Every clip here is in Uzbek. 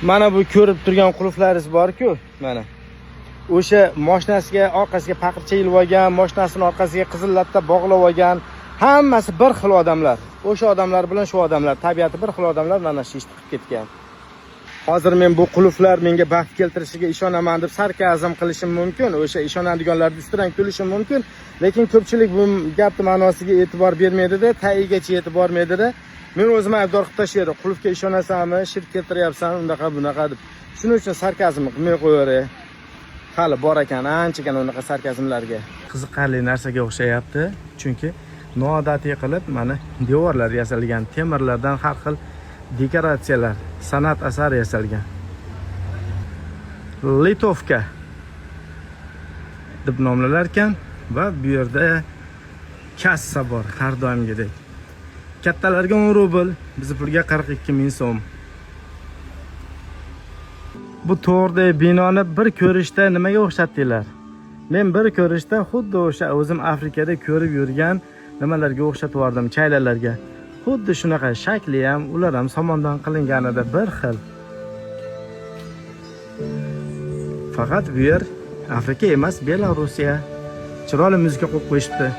Mana bu ko'rib turgan qulflaringiz bor-ku, mana. O'sha mashinasiga orqasiga paqircha ilib olgan, mashinasini orqasiga qizil latta bog'lab olgan, hammasi bir xil odamlar. O'sha odamlar bilan shu odamlar, tabiati bir xil odamlar mana shu ishni qilib ketgan. Hozir men bu qulflar menga baxt keltirishiga ishonaman deb sarkazm qilishim mumkin, o'sha ishonadiganlarni ustidan kulishim mumkin, lekin ko'pchilik bu gapni ma'nosiga e'tibor bermaydi-da, tagigacha yetib bormaydi-da. Men o'zim aybdor qilib tashlaydi. Qulfga ishonasanmi, shirk keltiryapsan, undaqa bunaqa deb. Shuning uchun sarkazm qilmay qo'yaveray. Hali bor ekan anchagina unaqa sarkazmlarga. Qiziqarli narsaga o'xshayapti, chunki noodatiy qilib mana devorlar yasalgan, temirlardan har xil dekoratsiyalar, san'at asari yasalgan. Litovka deb nomlanar ekan va bu yerda kassa bor har doimgidek. Kattalarga 10 rubl, bizni pulga 42 ming so'm. Bu to'g'ridagi binoni bir ko'rishda nimaga o'xshatdinglar? Men bir ko'rishda xuddi o'sha o'zim Afrikada ko'rib yurgan nimalarga o'xshatib yubordim, chaylalarga. Xuddi shunaqa shakli ham, ular ham somondan qilinganida bir xil. Faqat bu yer Afrika emas, Belorussiya. Chiroyli muzika qo'yib qo'yishibdi.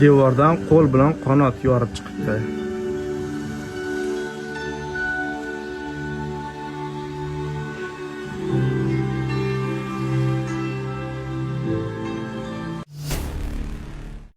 Devordan qo'l bilan qanot yorib chiqibdi.